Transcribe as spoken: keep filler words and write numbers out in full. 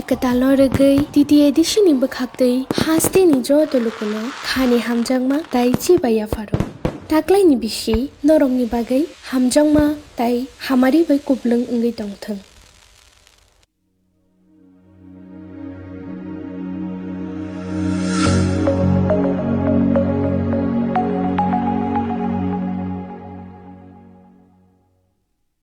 Kwtalno rwgwi T T A D C ni bwkhaktwi hasteni joto lukuno khani hamjakma tei chibai yapharo. Taklaini bisi norokni bagwi hamjakma tei hamari bai kuplung wngwi tongthwng.